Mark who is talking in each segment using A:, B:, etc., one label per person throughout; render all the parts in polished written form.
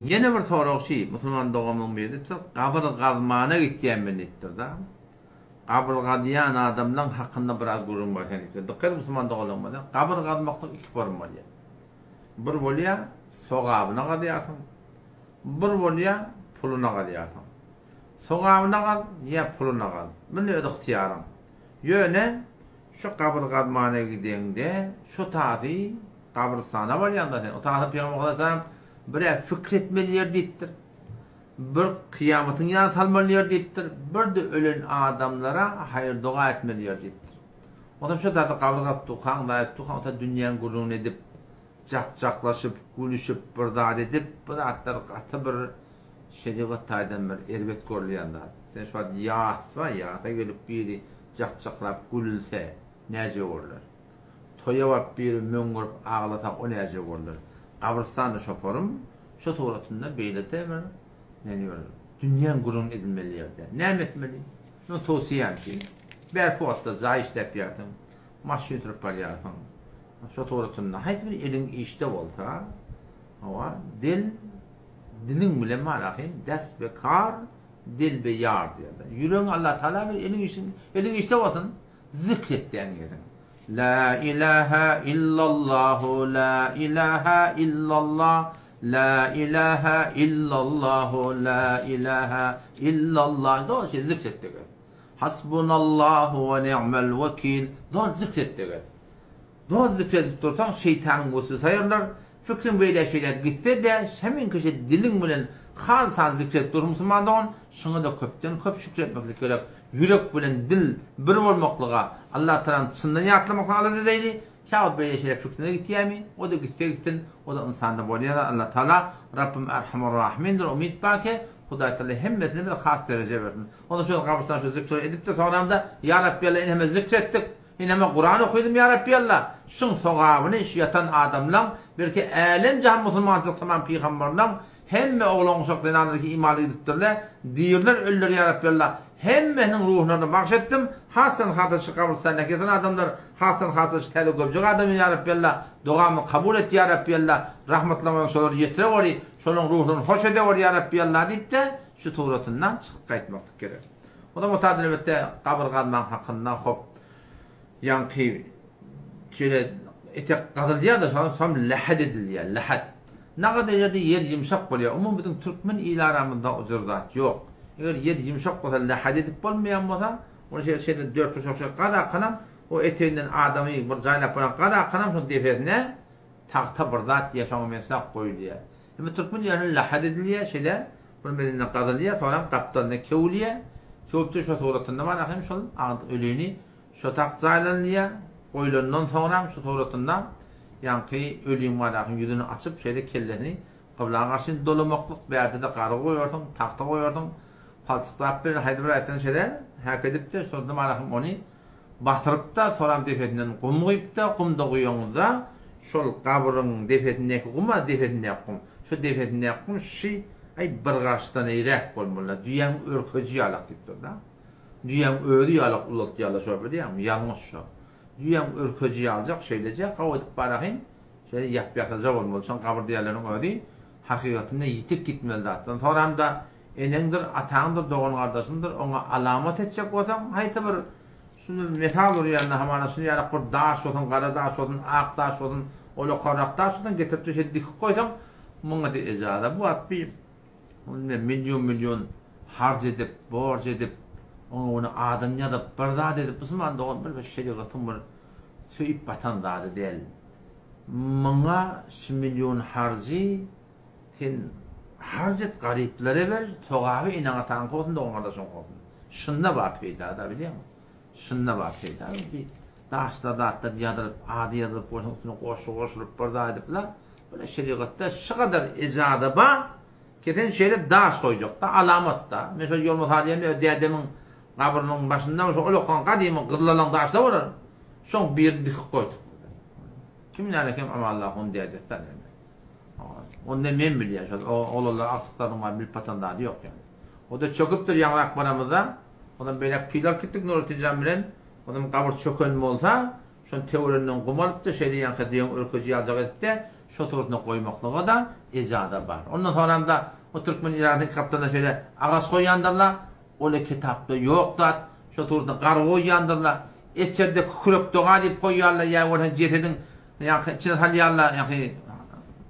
A: Ýene bir sorag şi, musulman doganymyň biri diýipdir, gabyr gazmana gitýän men diýipdir-da. Gabyr gazýan adamlaň hakynda biraz gürrüň berseň diýipdir. Dykgat et musulman doganlarymyza, gabyr gazmaklyk iki forma bolýar. Bir bolýar, sogabyna gazýarsyň, bir bolýar, puluna gazýarsyň. Sogabyna gaz ýa puluna gaz, muny öz ygtyýaryň. Ýöne şu gabyr gazmana gideňde şo tasy Gabrystana barýaňda sen, o taýda Pygamber aleyhisselam bir-ä pikir etmeli ýer diýipdir. Bir kyýamatyň ýany salmaly ýer diýipdir. Bir-de ölen adamlara haýyr-doga etmeli ýer diýipdir. Onsoň şo taýda gabyr gazyp durkaň, zat edip durkaň, o taýda dünýäň gürrüňini edip, jak-jaklaşyp, gülüşip, bir zat edip, bu zatlar gaty bir şerigat taýdan bir erbet görülýän zat. Sen şu wagt ýas bar, ýasa gelip biri jak-jaklap gülülse, näce görler? Toýa baryp biri möňňürip aglasa o näce görler. Gabrystanda şoparym şo suratynda beýlede bir näme bir dünýäň gürrüňini edilmeli ýerde. Näme etmeli? Meň towsiýäm şi, bärki wagtda jaý işläp ýärsiň, maşyn sürüp barýarsyň. Şo suratynda haýsy bir eliň işde bolsa, hawa, del diliň bilen malahym dest be kar, dil be ýar diýerler. Ýüregiňi Allatagala ber, eliň işiň, eliň işde bolsun. Zikr etýän ýeriň. La ilaha illallahu la ilaha illallah la ilaha illallahu la ilaha illallah doly şeý zikr etde gez. Hasbunallahu we ni'mel wekil doly zikr etde gez. Doly zikr edip dursaň şeýtanyň weswesesi aýrylar, Fikriň beýle-şeýle gitse-de, heminki şe diliň bilen halsan zikr edip dur musulman dogan, şuňa-da köpden köp şükür etmeklik gerek. Ýürek bilen dil bir bolmaklyga, Allah Tagalany çyndan ýatlamaklyga alada edeýli. Käwagt beýle-şeýle fikrine gitýämi? O-da gitse gitsin, o-da ynsanda bolýan zat. Allah Tagala Rabbym Erhamur Rahimindir, umyt bar ki, Hudaý Tagala hemmesine bize has dereje bersin. Ondan şol gabrystan şu zikri edip-de soňramda, Ýa Rabbi Allah ine hemme zikr etdik. Ineme Kuran okydym ýa Rabbi Alla, şuň sogabyny şu ýatan adamlaň, belki älem jahan musulmançylyk tamam pygambarlaň, hemme oglan uşak zenanlar ki imanly gidipdirle, diriler ölüler ýa Rabbi Alla, hemmesiniň ruhlaryna bagş etdim, hasdan hasa şu gabrystandaki ýatan adamlar, hasdan hasa şu täze gömjek adamy ýa Rabbi Alla, dogamyny kabul et ýa Rabbi Alla, rahmatlaryň bilen şolary ýetireweri, şolaryň ruhlaryny hoş edeweri ýa Rabbi Alla diýipde şu suratyndan çykyp gaýtmaklyk gerek. Onam otady elbetde gabyr gazmaň hakynda hop ýaňky şeýle etek gazylýar-da şoň soň lähet edilýär, lähet. Nagada ýerde ýer ýumşak bolýar. Umuman biziň türkmen il aramyzda o jür zat ýok. Eger ýer ýumşak bolsa lähet edip bolmaýan bolsa, ony şeýle şeýle dörtburçak şeýle gazakanam o eteginden adamy bir jaýlap bolan gazakanam şoň depesine tagta bir zat ýa şoňa meňzeş goýulýar. Indi türkmen ýerinde lähet edilýär şeýle Bir melinde gazylýar, soňram gapdalynda kewülýär. Kewüpde şo suratynda bar ahym şol agdyk ölini şo tak jaýlanylýar. Goýlandan soňram şo suratynda ýaňky öliň bar ahym ýüzüni açyp şeýle kellesini kybla garşy dolamaklyk, bärde-de gary goýarsyň, tagta goýarsyň, palçyklap bir haýsy bir aýtsaň şeýle häk edip-de şonda bar ahym ony Basyrypda, soram depesinden gum guýupda, gumda guýaňyzda, şol gabryň depesindäki gum bar, depesindäki gum. Şo depesindäki gum şy, aý, bir garşydan eýräk bolmaly-da, düýäň örkeji ýalak diýipdir-da. Düýäň özi ýalak ulaltýarlar şo, bilýäňmi, ýalňyş şo. Düýäň örkeji ýaljak, şeýleje, gawy edip barahyn, şeýle ýap-ýasyja bolmaly. Şoň gabyr diýýänleriň özi hakykatynda ýetik gitmeli zatdan. Soramda, Eneňdir, ataňdyr, dogan-gardaşyňdyr, oňa alamat etjek bolsaň, haýsy bir, şuny mesal urýanda hamana şuny ýalak bir daş bolsun, gara daş bolsun, ak daş bolsun, olokarrak daş bolsun, getirip-de şeýdip dikip goýsaň, muňa-da ejaza. Bu wagt bir indi million-million harç edip, borç edip, oňa muny adyny ýazyp, bir zat edip, musulman dogan bir şerigatyň bir söýüp batan zady däl. Muňa şu million harjy Sen harç et garyplara ber sogaby eneň-ataňky bolsun dogan-gardaşyňky bolsun. Şunda bar peýda-da bilýäňmi? Şunda bar peýda. Bir daşlar zatlar ýazylyp, ady ýazylyp bolsun üstüne goşgy goşulyp bir zat edip-la, bu şerigatda şu gadar ejaza bar ki sen şeýle daş goýjak-da, alamat-da. Men şol ýolma salýan öz dädemiň gabrynyň başynda şo ullakan gadymy gyzlalaň daşlar bolar. Şoň birini dikip goýduk. Kim näme kim Amanlahuň dädesi da näme. Onda men bilýän şol oglanlar agtyklarynyň bar bilip batan zady ýok ýaly. O-da çöküpdir ýaňrak baramyzda. Ondan beýläk pil alyp gitdik Nuretdin jan bilen. Onam gabyr çöken bolsa, şony töwereginden gum alypdy, şeýle ýaňky düýäň örkeji ýaljak edip-de, şo suratynda goýmaklyga-da Ejaza bar. Ondan soramda o türkmen ilatynyň gapdalynda şeýle agaç goýýandyrlar. Ol-a kitapda ýok zat. Şo turda gar goýýandyrlar. Eçerde kükrek doga diýip goýýarlar ýa bolsa jesediň ýaňky içine salýarlar, ýaňky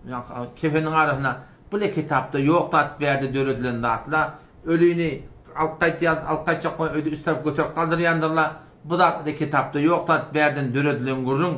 A: ýaňky kefeniň arasyna. Bul-a kitapda ýok zat bärde döredilen zatlar. Ölini alyp gaýtýan, alyp gaýtjak bolan öýde üst tarap göterip galdyrýandyrlar. Bu zat-da kitapda ýok zat bärden döredilen gürrüň.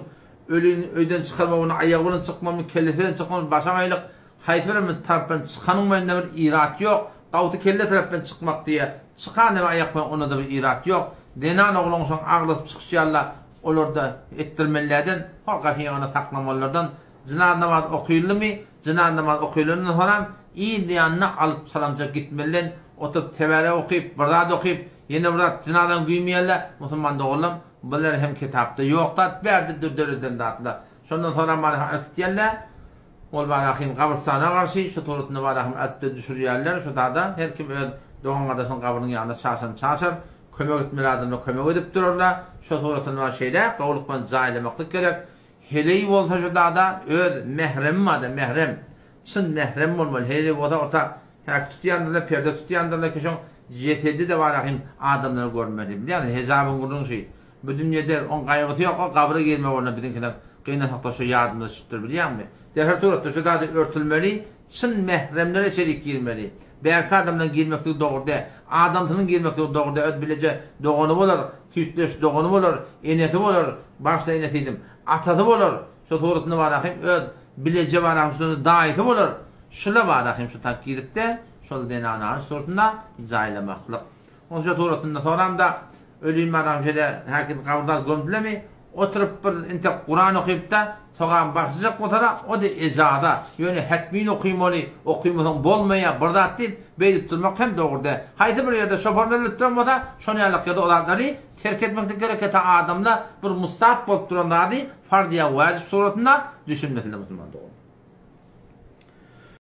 A: Ölini öýden çykarmak ony aýagy bilen çykmalymy, kellesi bilen çykmalymy, başagaýlyk. Haýsy birimiz tarapdan çykanyň bilen-de bir irat ýok. Gawty kelle tarapdan çykmak diýýär. Çykan hem aýak bilen onda-da bir irat ýok. Zenan oglan şoň aglasyp çykyşýarlar. Olarda etdirmelilerden, ho gapyňyny saklamalylardan jynaz namaz okyldymy, jynaz namaz okylandan soňram yz ýanyna alyp salamjak gitmeliden oturyp tebärek okyp, bir zat okyp, ýene bir zat jynazany güýmeýärler. Musulman doganlarym, bular hem kitapda ýok zat, bärde döredilen zatlar. Şondan soňram bana alyp gitýärler. Ol barahym gabrystana garşy şu suratynda barahym alypda düşürýärler. Şu zada her kim öz dogan-gardaşynyň gabrynyň ýanynda çaşan çaşar. Kömek etmeli adamlar kömek edip durarlar. Şu suratynda bar şeýle gowulyk bilen jaýlamaklyk gerek. Heleý bolsa şu zada öz mähremi barda mährem. Çyn mährem bolmaly. Heleý bolsa orta häk tutýandyrlar, perde tutýandyrlar ki şoň jesedi-de barahym adamlara görünmeli. Bilýäňmi hejabyň gürrüňi şü. Bu dünýede oň gaýgysy ýok, o gabra girmek bolna biziňkiler gynansakda şo ýadymyza düşüpdir bilýäňmi? Derhal suratda şu zada örtülmeli, çyn mähremlere şerik girmeli. Bärki adamlaryň girmekligi dogry däl. Adamsynyň girmekligi dogry däl, öz bileje dogany bolar, süýtdeş dogany bolar, enesi bolar, bagyşla enesi diýdim, atasy bolar, şo suratynda barahym öz bileje barahym şunda daýysy bolar, şula barahym şu tak giripde şol zenanany suratynda jaýlamaklyk. Onça suratynda soramda, Ölüm adam şeýle häkim gabyrda gömdülemi, oturyp bir entek Kuran okypda, sogap bagşyjak bolsala, o-da ejaza, ýöne hetmin okymaly, okymasaň bolmaýar, bir zat diýip, beýdip durmak hem dogry däl. Haýsy bir ýerde şopar berlip duran bolsa, şony ýalak ýerde o zatlary terk etmeklik gerek ýa-da adamda bir mustahap bolup duran zady farz ýa wajyp suratynda düşünmesinde musulman dogan.